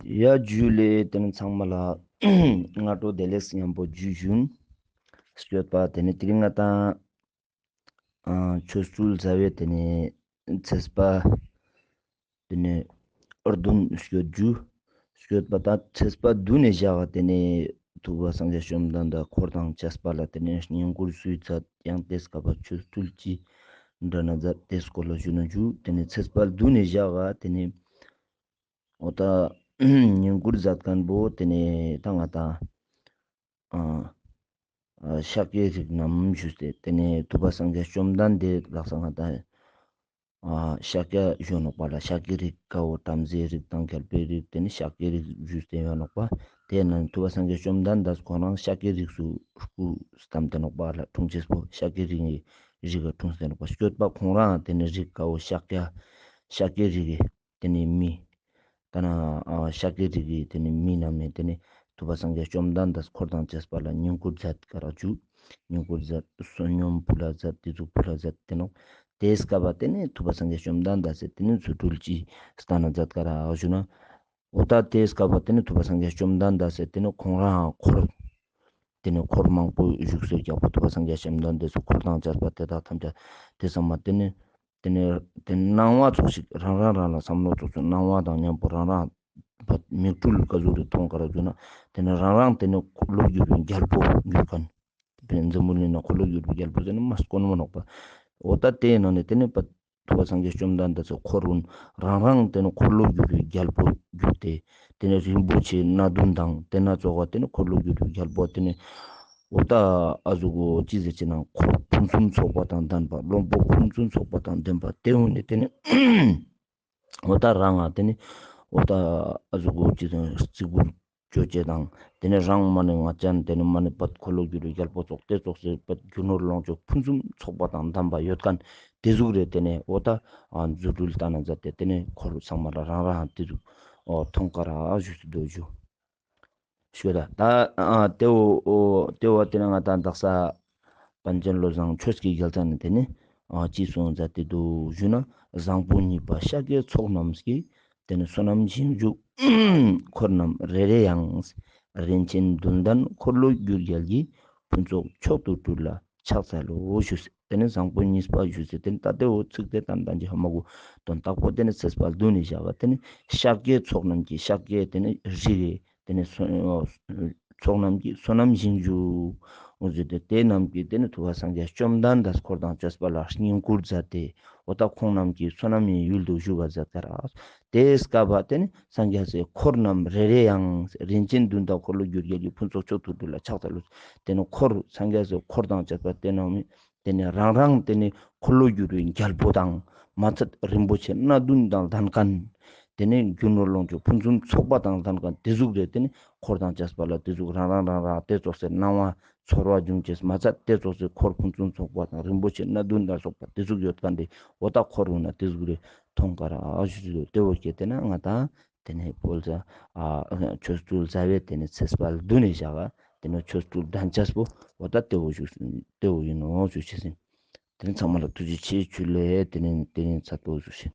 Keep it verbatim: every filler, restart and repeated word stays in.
ཡ་ཇུ་ལེ། ཏེ་ནེ་ཚང་མ་ལ་སྔ་དྲོ་བདེ་ལེགས་ཉམ་པོ་ཇུ་ཇུ། སྐྱོད་པ་ཏེ་ནེ་དེ་རིང་ང་ཏང་ཨ་ཆོ་འཕྲུལ་ཟླ་བའི་ཏེ་ནེ་ཚེས་པ་ཏེ་ནེ་ཨར་བདུན་སྐྱོད་ཇུ། སྐྱོད་པ་ད་ཚེས་པ་བདུན་ནེ་བཞག་ག་ཏེ་ནེ་ཐུབ་པ་སངས་རྒྱས་བཅོམ་ལྡན་འདས་འཁོར་དང་བཅས་པ་ལ་ཏེ་ནེ་བསྙེན་བཀུར་སུ་མཛད་ཡང་ཏེ་སྐབས་པ་ཆོ་འཕྲུལ་ཅི་འདྲ་ན་མཛད་ཏེ་སྐོར་ལ་ཞུ་ན་ཇུ། ཏེ་ནེ་ཚེས་པ་བདུན་ནེ་བཞག་ག་ཏེ་ནེ་འོ་ད་བསྙེན་བཀུར་མཛད་མཁན་པོ་ཏེ་ནེ་ད་ང་ཏང་ཨ་ཨ་ཤཱཀྱའི་རིགས་རྣམས་ཞུས་ཏེ་ཏེ་ནེ་ཐུབ་པ་སངས་རྒྱས་བཅོམ་ལྡན་འདས་ལ་སང་ང་ཏང་ཨ་ཤཱཀྱ་ཞུ་ནོག་པ་ལ། ཤཱཀྱའི་རིགས་ཀ་བོ་བྲམ་ཟེའི་རིགས་དང་རྒྱལ་པོའི་རིགས་ཏེ་ནེ་ཤཱཀྱའི་རིགས་ཞུས་ཏེ་ཡོད་ནོག་པ། ཏེ་ནེ་ཐུབ་པ་སངས་རྒྱས་བཅོམ་ལྡན་འདས་ཁོང་རང་ཤཱཀྱའི་རིགས་སུ་སྐུ་བལྟམས་ཏེ་ནོག་པ་ལ། འཁྲུངས་ཆས་པོ་ཤཱཀྱའི་རིགས་རིགས་ཀ་འཁྲུངས་ཏེ་ནོག་པ། སྐྱོད་པ་ཁོང་རང་ཏེ་ནེ་རིགས་ཀ་བོ་ཤཱཀྱ་ཤཱཀྱའི་རིགས་ཏེ་ནེ་མི་ད་ན་ཨ་ཤཱཀྱའི་རིགས་ཀྱི་ཏེ་ནེ་མི་རྣམས་ནེ་ཏེ་ནེ་ཐུབ་པ་སངས་རྒྱས་བཅོམ་ལྡན་འདས་འཁོར་དང་བཅས་པ་ལ་བསྙེན་བཀུར་མཛད་ཀ་རག་ཇུ། བསྙེན་བཀུར་མཛད་བསོད་སྙོམས་ཕུལ་ལ་མཛད་ཏེ་ཟུག་ཕུལ་ལ་མཛད་ཏེ་ནོག། ཏེ་སྐབས་པ་ཏེ་ནེ་ཐུབ་པ་སངས་རྒྱས་བཅོམ་ལྡན་འདས་སེ་ཏེ་ནེ་ཆོ་འཕྲུལ་ཅི་སྟན་ན་མཛད་ཀ་རག་ཞུ་ན། འོ་ད་ཏེ་སྐབས་པ་ཏེ་ནེ་ཐུབ་པ་སངས་རྒྱས་བཅོམ་ལྡན་འདས་སེ་ཏེ་ནེ་ཁོང་རང་འཁོར་ཏེ་ནེ་འཁོར་མང་པོ་བཞུགས་སེ་རྒྱལ་པོ་ཐུབ་པ་སངས་རྒྱས་བཅོམ་ལྡན་འདས་སུ་འཁོར་དང་བཅས་པ་དེ་དག་ཐམས་ཅད་ཏེ་ཚང་མ་ཏེ་ནེ་ཏེ་ནེ་ཏེ་ནེ་སྣང་བ་ཙོགས་ཤིག་རང་རང་རང་རང་བསམ་བློ་ཙོགས་ཤིག་སྣང་བ་དང་མཉམ་པོ་རང་རང་བ་མིག་འཕྲུལ་ག་ཟུག་རེ་མཐོང་ཀ་རག་ཞུ་ན། ཏེ་ནེ་རང་རང་ཏེ་ནེ་འཁོར་ལོ་བསྒྱུར་བའི་རྒྱལ་པོ་གྱུར་མཁན། འཛམ་བུ་གླིང་ན་འཁོར་ལོ་བསྒྱུར་བའི་རྒྱལ་པོ་ཟེར་ན་མ་དཀོན་མོ་ནོག་པ། འོ་ད་ཏེའི་ནང་ནེ་ཏེ་ནེ་པ་ཐུབ་པ་སངས་རྒྱས་བཅོམ་ལྡན་འདས་སུ་འཁོར་བོ་རང་རང་ཏེ་ནེ་འཁོར་ལོ་བསྒྱུར་བའི་རྒྱལ་པོ་གྱུར་ཏེ་ཏེ་ནེ་རིན་པོ་ཆེ་སྣ་བདུན་དང་ཏེ་ནེ་ཙོགས་པ་ཏེ་ནེ་འཁོར་ལོ་བསྒྱུར་བའི་རྒྱལ་པོ་ཏེ་ནེ་འོ་ད་ཨ་ཟུག་གོ་ཅི་ཟེར་ཅེ་ན་འཁོར་ཕུན་སུམ་ཚོགས་པ་དང་ལྡན་པ་བློན་པོ་ཕུན་སུམ་ཚོགས་པ་དང་ལྡན་པ་ཏེ་འོ་ནེ་ཏེ་ནེ་འོ་ད་རང་ང་ཏེ་ནེ་འོ་ད་ཨ་ཟུག་གོ་ཅི་ཟེར་རྩི་བཀུར་ཅོ་ཅེས་དང་ཏེ་ནེ་རང་མ་ནེ་ང་ཅན་ཏེ་ནེ་མ་ནེ་པད་འཁོར་ལོ་བསྒྱུར་བའི་རྒྱལ་པོ་ཙོགས་ཏེ་ཙོགས་སེ་པད་རྒྱུ་ནོར་ལོངས་སྤྱོད་ཕུན་སུམ་ཚོགས་པ་དང་ལྡན་པ་ཡོད་མཁན་ཏེ་ཟུག་རེ་ཏེ་ནེ་འོ་ད་ཨ་རྫུ་འཕྲུལ་སྟན་ན་མཛད་དེ་ཏེ་ནེ་འཁོར་ཚང་མ་ལ་རང་རང་ཏེ་ཟུག་འོ་མཐོང་ཀ་རག་ཞུས་སུ་འདུག་ཞུ། ཞུ་ད་ད་ཨ་ཏེ་བོ་འོ་ཏེ་བོ་ཏེ་ནེ་ང་ཏང་དག་ས་པཎ་ཆེན་བློ་བཟང་ཆོས་ཀྱི་རྒྱལ་མཚན་ནེ་ཏེ་ནེ་ཨ་ཅི་གསུངས་མཛད་དེ་འདུག་ཞུ་ན། བཟང་པོ་གཉིས་པ་ཤཱཀྱའི་ཚོགས་རྣམས་ཀྱིས། ཏེ་ནེ་བསོད་ནམས་ཤིང་འཇུག་འཁོར་རྣམས་རེ་རེ་ཡང་། རིན་ཆེན་བདུན་ལྡན་འཁོར་ལོས་སྒྱུར་རྒྱལ་གྱི། ཕུན་ཚོགས་མཆོག་ཏུ་སྤྲུལ་ལ་ཕྱག་འཚལ་ལོ་ཞུས། ཏེ་ནེ་བཟང་པོ་གཉིས་པ་ཞུས་ཏེ་ཏེ་ནེ་ད་ཏེ་བོ་ཚིག་ཏེ་ཏན་ཏན་གྱི་ཧ་མ་གོ་དོན་དག་པོ་ཏེ་ནེ་ཚེས་པ་བདུན་ནེ་བཞག་པ་ཏེ་ནེ་ཤཱཀྱའི་ཚོགས་རྣམས་ཀྱིས་ཤཱཀྱའི་ཏེ་ནེ་རིགས་ཏེ་ནེ་ཚོགས་རྣམས་ཀྱིས་བསོད་ནམས་ཤིང་འཇུག་འོ་ཟེར་ཏེ་ཏེ་རྣམས་ཀྱིས་ཏེ་ནེ་ཐུབ་པ་སངས་རྒྱས་བཅོམ་ལྡན་འདས་འཁོར་དང་བཅས་པ་ལ་བསྙེན་བཀུར་མཛད་དེ་འོ་ད་ཁོང་རྣམས་ཀྱིས་བསོད་ནམས་ཡུལ་དུ་ཞུགས་པ་མཛད་ཀ་རག། ཏེ་སྐབས་པ་ཏེ་ནེ་སངས་རྒྱས་སི་འཁོར་རྣམས་རེ་རེ་ཡང་། རིན་ཆེན་བདུན་ལྡན་འཁོར་ལོས་སྒྱུར་རྒྱལ་གྱི། ཕུན་ཚོགས་མཆོག་ཏུ་སྤྲུལ་ལ་ཕྱག་འཚལ་ལོ། ཏེ་ནེ་འཁོར་སངས་རྒྱས་སི་འཁོར་དང་བཅས་པ་ཏེ་ནེ་ཏེ་ནེ་རང་རང་ཏེ་ནེ་འཁོར་ལོས་སྒྱུར་བའི་རྒྱལ་པོ་དང་མ་ཚད་རིན་པོ་ཆེ་སྣ་བདུན་དང་ལྡན་མཁན། ཏེ་ནེ་རྒྱུ་ནོར་ལོངས་སྤྱོད་ཕུན་སུམ་ཚོགས་པ་དང་ལྡན་མཁན་ཏེ་ཟུག་རེ་ཏེ་ནེ་འཁོར་དང་བཅས་པ་ལ་ཏེ་ཟུག་རང་རང་རང་རང་ཏེ་ཙོགས་སེ་སྣང་བ་ཚོར་བ་བྱུང་ཅེས་མ་ཚད་ཏེ་ཙོགས་སེ་འཁོར་ཕུན་སུམ་ཚོགས་པ་དང་རིན་པོ་ཆེ་སྣ་བདུན་དང་སོགས་པ་ཏེ་ཟུག་ཡོད་མཁན་ཏེ་འོ་ད་འཁོར་བོ་ན་ཏེ་ཟུག་རེ་མཐོང་ཀ་རག་ཞུ་ཞུ་ཏེ་བོ་སྐྱེ་ཏེ་ན་ང་ཏང་ཏེ་ནེ་བོལ་ཟ་ཨ་ཆོ་འཕྲུལ་ཟླ་བའི་ཏེ་ནེ་ཚེས་པ་བདུན་ནེ་བཞག་ག་ཏེ་ནེ་ཆོ་འཕྲུལ་འགྲན་ཆས་པོ་འོ་ད་ཏེ་བོ་ཞུ་ཏེ་བོ་ཡིན་ནོ་ཞུ་ཅེས་ཡིན། ཏེ་ནེ་ཚང་མ་ལ་ཐུགས་རྗེ་ཆེ་ཞུ་ལེ། ཏེ་ནེ་ཏེ་ནེ་ཚ་ཏོ་ཞུ་ཞིག